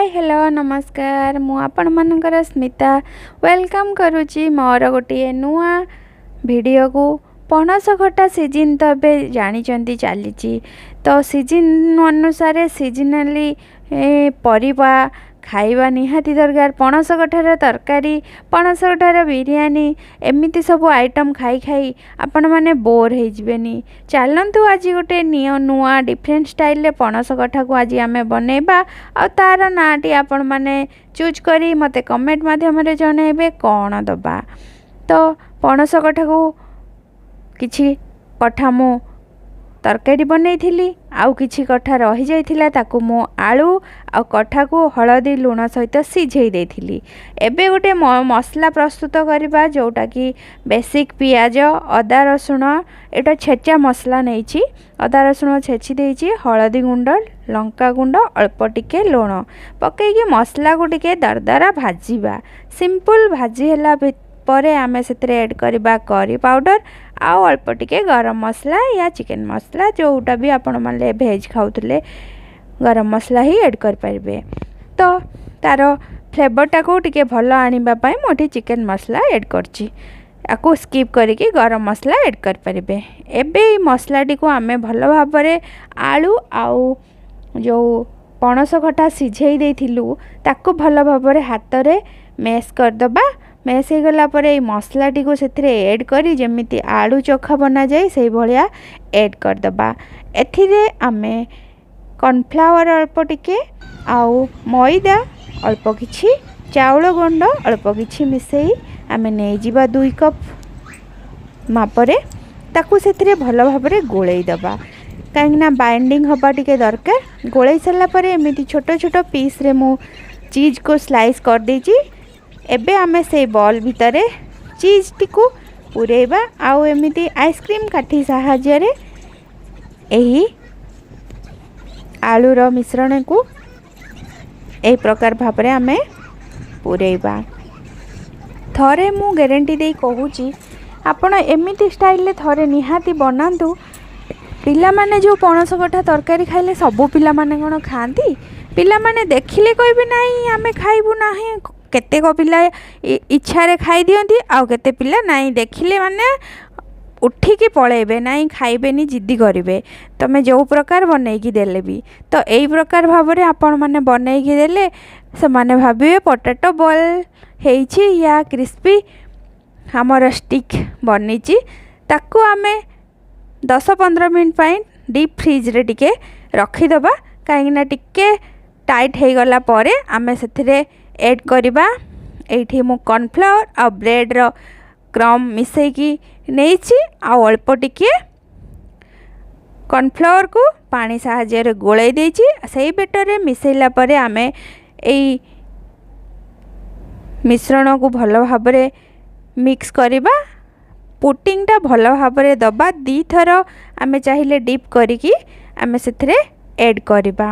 High, hello, ନମସ୍କାର। ମୁଁ ଆପଣମାନଙ୍କର ସ୍ମିତା welcome କରୁଛି ମୋର ଗୋଟିଏ ନୂଆ ଭିଡ଼ିଓକୁ। ପଣସ ଖଟା ସିଜିନ୍ ତ ଏବେ ଜାଣିଛନ୍ତି ଚାଲିଛି। ତ ସିଜିନ୍ ଅନୁସାରେ ସିଜିନାଲି ପରିବା ଖାଇବା ନିହାତି ଦରକାର। ପଣସ କଠାର ତରକାରୀ, ପଣସ କଠାର ବିରିୟାନୀ, ଏମିତି ସବୁ ଆଇଟମ୍ ଖାଇ ଖାଇ ଆପଣମାନେ ବୋର୍ ହେଇଯିବେନି। ଚାଲନ୍ତୁ, ଆଜି ଗୋଟେ ନୂଆ ଡିଫରେଣ୍ଟ ଷ୍ଟାଇଲରେ ପଣସ କଠାକୁ ଆଜି ଆମେ ବନେଇବା ଆଉ ତା'ର ନାଁଟି ଆପଣମାନେ ଚୁଜ୍ କରି ମୋତେ କମେଣ୍ଟ ମାଧ୍ୟମରେ ଜଣାଇବେ କ'ଣ ଦେବା। ତ ପଣସ କଠାକୁ କିଛି କଠା ମୁଁ ତରକାରୀ ବନେଇଥିଲି ଆଉ କିଛି କଠା ରହିଯାଇଥିଲା, ତାକୁ ମୁଁ ଆଳୁ ଆଉ କଠାକୁ ହଳଦୀ ଲୁଣ ସହିତ ସିଝେଇ ଦେଇଥିଲି। ଏବେ ଗୋଟେ ମସଲା ପ୍ରସ୍ତୁତ କରିବା, ଯେଉଁଟାକି ବେସିକ୍ ପିଆଜ, ଅଦା, ରସୁଣ। ଏଇଟା ଛେଚା ମସଲା ନେଇଛି। ଅଦା ରସୁଣ ଛେଚି ଦେଇଛି, ହଳଦୀ ଗୁଣ୍ଡ, ଲଙ୍କା ଗୁଣ୍ଡ, ଅଳ୍ପ ଟିକେ ଲୁଣ ପକାଇକି ମସଲାକୁ ଟିକେ ଦରଦରା ଭାଜିବା। ସିମ୍ପଲ୍ ଭାଜି ହେଲା ପରେ ଆମେ ସେଥିରେ ଏଡ଼୍ କରିବା କରି ପାଉଡ଼ର ଆଉ ଅଳ୍ପ ଟିକେ ଗରମ ମସଲା ୟା ଚିକେନ୍ ମସଲା, ଯେଉଁଟା ବି ଆପଣମାନେ ଭେଜ୍ ଖାଉଥିଲେ ଗରମ ମସଲା ହିଁ ଏଡ଼୍ କରିପାରିବେ। ତ ତା'ର ଫ୍ଲେଭରଟାକୁ ଟିକେ ଭଲ ଆଣିବା ପାଇଁ ମୁଁ ଏଠି ଚିକେନ୍ ମସଲା ଏଡ଼୍ କରିଛି। ୟାକୁ ସ୍କିପ୍ କରିକି ଗରମ ମସଲା ଏଡ଼୍ କରିପାରିବେ। ଏବେ ଏଇ ମସଲାଟିକୁ ଆମେ ଭଲ ଭାବରେ ଆଳୁ ଆଉ ଯେଉଁ ପଣସ କଠା ସିଝେଇ ଦେଇଥିଲୁ, ତାକୁ ଭଲ ଭାବରେ ହାତରେ ମେସ୍ କରିଦେବା। ମେସ୍ ହେଇଗଲା ପରେ ଏଇ ମସଲାଟିକୁ ସେଥିରେ ଏଡ଼୍ କରି ଯେମିତି ଆଳୁ ଚୋଖା ବନାଯାଏ, ସେଇଭଳିଆ ଏଡ଼୍ କରିଦେବା। ଏଥିରେ ଆମେ କର୍ଣ୍ଣଫ୍ଲାୱାର ଅଳ୍ପ ଟିକେ ଆଉ ମଇଦା ଅଳ୍ପ କିଛି, ଚାଉଳ ଗୁଣ୍ଡ ଅଳ୍ପ କିଛି ମିଶାଇ ଆମେ ନେଇଯିବା 2 କପ୍ ମାପରେ। ତାକୁ ସେଥିରେ ଭଲ ଭାବରେ ଗୋଳେଇ ଦେବା, କାହିଁକିନା ବାଇଣ୍ଡିଂ ହେବା ଟିକେ ଦରକାର। ଗୋଳେଇ ସାରିଲା ପରେ ଏମିତି ଛୋଟ ଛୋଟ ପିସ୍ରେ ମୁଁ ଚିଜ୍କୁ ସ୍ଲାଇସ୍ କରିଦେଇଛି। ଏବେ ଆମେ ସେଇ ବଲ୍ ଭିତରେ ଚିଜ୍ଟିକୁ ପୂରେଇବା ଆଉ ଏମିତି ଆଇସ୍କ୍ରିମ୍ କାଠି ସାହାଯ୍ୟରେ ଏହି ଆଳୁର ମିଶ୍ରଣକୁ ଏହି ପ୍ରକାର ଭାବରେ ଆମେ ପୂରେଇବା। ଥରେ ମୁଁ ଗ୍ୟାରେଣ୍ଟି ଦେଇ କହୁଛି, ଆପଣ ଏମିତି ଷ୍ଟାଇଲରେ ଥରେ ନିହାତି ବନାନ୍ତୁ। ପିଲାମାନେ ଯେଉଁ ପଣସ କଠା ତରକାରୀ ଖାଇଲେ, ସବୁ ପିଲାମାନେ କ'ଣ ଖାଆନ୍ତି? ପିଲାମାନେ ଦେଖିଲେ କହିବେ, "ନାଇଁ, ଆମେ ଖାଇବୁ ନାହିଁ।" କେତେକ ପିଲା ଇଚ୍ଛାରେ ଖାଇଦିଅନ୍ତି ଆଉ କେତେ ପିଲା ନାଇଁ, ଦେଖିଲେ ମାନେ ଉଠିକି ପଳେଇବେ, ନାଇଁ ଖାଇବେନି, ଜିଦ୍ଦି କରିବେ, ତୁମେ ଯେଉଁ ପ୍ରକାର ବନେଇକି ଦେଲେ ବି। ତ ଏଇ ପ୍ରକାର ଭାବରେ ଆପଣମାନେ ବନେଇକି ଦେଲେ ସେମାନେ ଭାବିବେ ପଟାଟୋ ବଲ୍ ହେଇଛି ୟା କ୍ରିସ୍ପି ଆମର ଷ୍ଟିକ୍ ବନିଛି। ତାକୁ ଆମେ 10-15 ମିନିଟ୍ ପାଇଁ ଡିପ୍ ଫ୍ରିଜ୍ରେ ଟିକେ ରଖିଦେବା, କାହିଁକିନା ଟିକେ ଟାଇଟ୍ ହେଇଗଲା ପରେ ଆମେ ସେଥିରେ ଏଡ଼୍ କରିବା। ଏଇଠି ମୁଁ କର୍ଣ୍ଣଫ୍ଲାୱାର ଆଉ ବ୍ରେଡ଼ର କ୍ରମ୍ ମିଶାଇକି ନେଇଛି ଆଉ ଅଳ୍ପ ଟିକିଏ କର୍ଣ୍ଣଫ୍ଲାୱାରକୁ ପାଣି ସାହାଯ୍ୟରେ ଗୋଳେଇ ଦେଇଛି। ସେଇ ବେଟରରେ ମିଶାଇଲା ପରେ ଆମେ ଏଇ ମିଶ୍ରଣକୁ ଭଲ ଭାବରେ ମିକ୍ସ କରିବା, ପୁଟିଂଟା ଭଲ ଭାବରେ ଦେବା। ଦୁଇଥର ଆମେ ଚାହିଁଲେ ଡିପ୍ କରିକି ଆମେ ସେଥିରେ ଏଡ଼୍ କରିବା।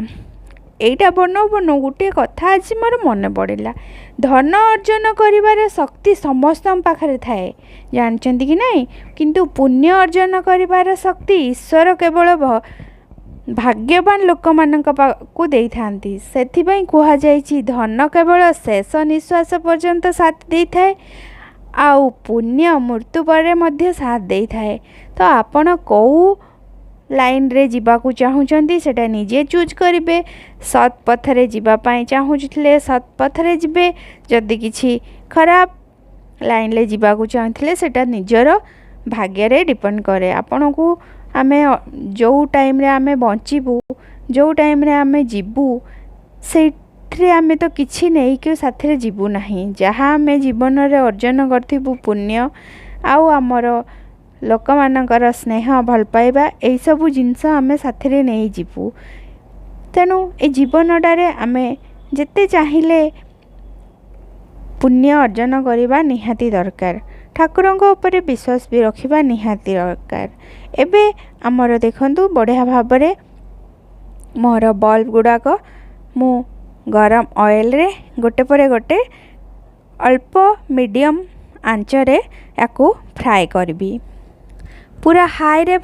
ଏଇଟା ବନଉ ବନଉ ଗୋଟିଏ କଥା ଆଜି ମୋର ମନେ ପଡ଼ିଲା। ଧନ ଅର୍ଜନ କରିବାର ଶକ୍ତି ସମସ୍ତଙ୍କ ପାଖରେ ଥାଏ, ଜାଣିଛନ୍ତି କି ନାହିଁ? କିନ୍ତୁ ପୁଣ୍ୟ ଅର୍ଜନ କରିବାର ଶକ୍ତି ଈଶ୍ୱର କେବଳ ଭାଗ୍ୟବାନ ଲୋକମାନଙ୍କ ପାଖକୁ ଦେଇଥାନ୍ତି। ସେଥିପାଇଁ କୁହାଯାଇଛି, ଧନ କେବଳ ଶେଷ ନିଶ୍ୱାସ ପର୍ଯ୍ୟନ୍ତ ସାଥ ଦେଇଥାଏ ଆଉ ପୁଣ୍ୟ ମୃତ୍ୟୁ ପରେ ମଧ୍ୟ ସାଥ ଦେଇଥାଏ। ତ ଆପଣ କେଉଁ ଲାଇନ୍ରେ ଯିବାକୁ ଚାହୁଁଛନ୍ତି, ସେଇଟା ନିଜେ ଚୁଜ୍ କରିବେ। ସତ୍ ପଥରେ ଯିବା ପାଇଁ ଚାହୁଁଥିଲେ ସତ୍ ପଥରେ ଯିବେ, ଯଦି କିଛି ଖରାପ ଲାଇନ୍ରେ ଯିବାକୁ ଚାହୁଁଥିଲେ ସେଇଟା ନିଜର ଭାଗ୍ୟରେ ଡିପେଣ୍ଡ କରେ। ଆପଣଙ୍କୁ ଆମେ ଯେଉଁ ଟାଇମ୍ରେ ଆମେ ବଞ୍ଚିବୁ, ଯେଉଁ ଟାଇମ୍ରେ ଆମେ ଯିବୁ, ସେଇଥିରେ ଆମେ ତ କିଛି ନେଇକି ସାଥିରେ ଯିବୁ ନାହିଁ। ଯାହା ଆମେ ଜୀବନରେ ଅର୍ଜନ କରିଥିବୁ ପୁଣ୍ୟ ଆଉ ଆମର ଲୋକମାନଙ୍କର ସ୍ନେହ, ଭଲ ପାଇବା, ଏଇସବୁ ଜିନିଷ ଆମେ ସାଥିରେ ନେଇଯିବୁ। ତେଣୁ ଏ ଜୀବନଟାରେ ଆମେ ଯେତେ ଚାହିଁଲେ ପୁଣ୍ୟ ଅର୍ଜନ କରିବା ନିହାତି ଦରକାର। ଠାକୁରଙ୍କ ଉପରେ ବିଶ୍ୱାସ ବି ରଖିବା ନିହାତି ଦରକାର। ଏବେ ଆମର ଦେଖନ୍ତୁ, ବଢ଼ିଆ ଭାବରେ ମୋର ବଲ୍ ଗୁଡ଼ାକ ମୁଁ ଗରମ ଅଏଲ୍ରେ ଗୋଟେ ପରେ ଗୋଟେ ଅଳ୍ପ ମିଡ଼ିୟମ୍ ଆଞ୍ଚରେ ୟାକୁ ଫ୍ରାଏ କରିବି। ପୁରା ହାଇରେ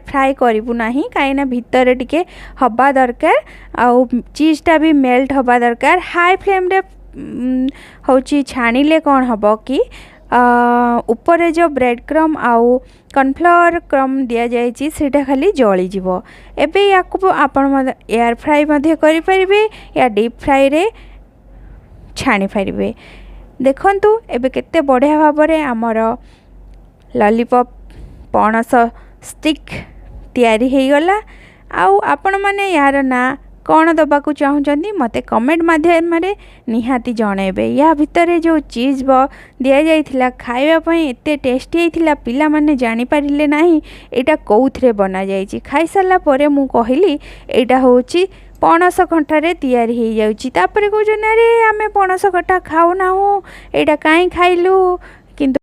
ଫ୍ରାଏ କରିବୁ ନାହିଁ, କାହିଁକିନା ଭିତରେ ଟିକେ ହେବା ଦରକାର ଆଉ ଚିଜ୍ଟା ବି ମେଲ୍ଟ ହେବା ଦରକାର। ହାଇ ଫ୍ଲେମ୍ରେ ହେଉଛି ଛାଣିଲେ କ'ଣ ହେବ କି, ଉପରେ ଯେଉଁ ବ୍ରେଡ଼୍ କ୍ରମ୍ ଆଉ କର୍ଣ୍ଣଫ୍ଲାୱାର୍ କ୍ରମ୍ ଦିଆଯାଇଛି, ସେଇଟା ଖାଲି ଜଳିଯିବ। ଏବେ ୟାକୁ ଆପଣ ଏୟାର ଫ୍ରାଏ ମଧ୍ୟ କରିପାରିବେ ୟା ଡିପ୍ ଫ୍ରାଏରେ ଛାଣିପାରିବେ। ଦେଖନ୍ତୁ, ଏବେ କେତେ ବଢ଼ିଆ ଭାବରେ ଆମର ଲଲିପପ୍ ପଣସ ଷ୍ଟିକ୍ ତିଆରି ହେଇଗଲା। ଆଉ ଆପଣମାନେ ଏହାର ନାଁ କ'ଣ ଦେବାକୁ ଚାହୁଁଛନ୍ତି, ମୋତେ କମେଣ୍ଟ ମାଧ୍ୟମରେ ନିହାତି ଜଣାଇବେ। ୟା ଭିତରେ ଯେଉଁ ଚିଜ୍ ଦିଆଯାଇଥିଲା, ଖାଇବା ପାଇଁ ଏତେ ଟେଷ୍ଟି ହେଇଥିଲା। ପିଲାମାନେ ଜାଣିପାରିଲେ ନାହିଁ ଏଇଟା କେଉଁଥିରେ ବନାଯାଇଛି। ଖାଇସାରିଲା ପରେ ମୁଁ କହିଲି, ଏଇଟା ହେଉଛି ପଣସ କଣ୍ଟାରେ ତିଆରି ହେଇଯାଉଛି। ତାପରେ କହୁଛନ୍ତି, ଆରେ ଆମେ ପଣସ କଠା ଖାଉନାହୁଁ, ଏଇଟା କାହିଁ ଖାଇଲୁ?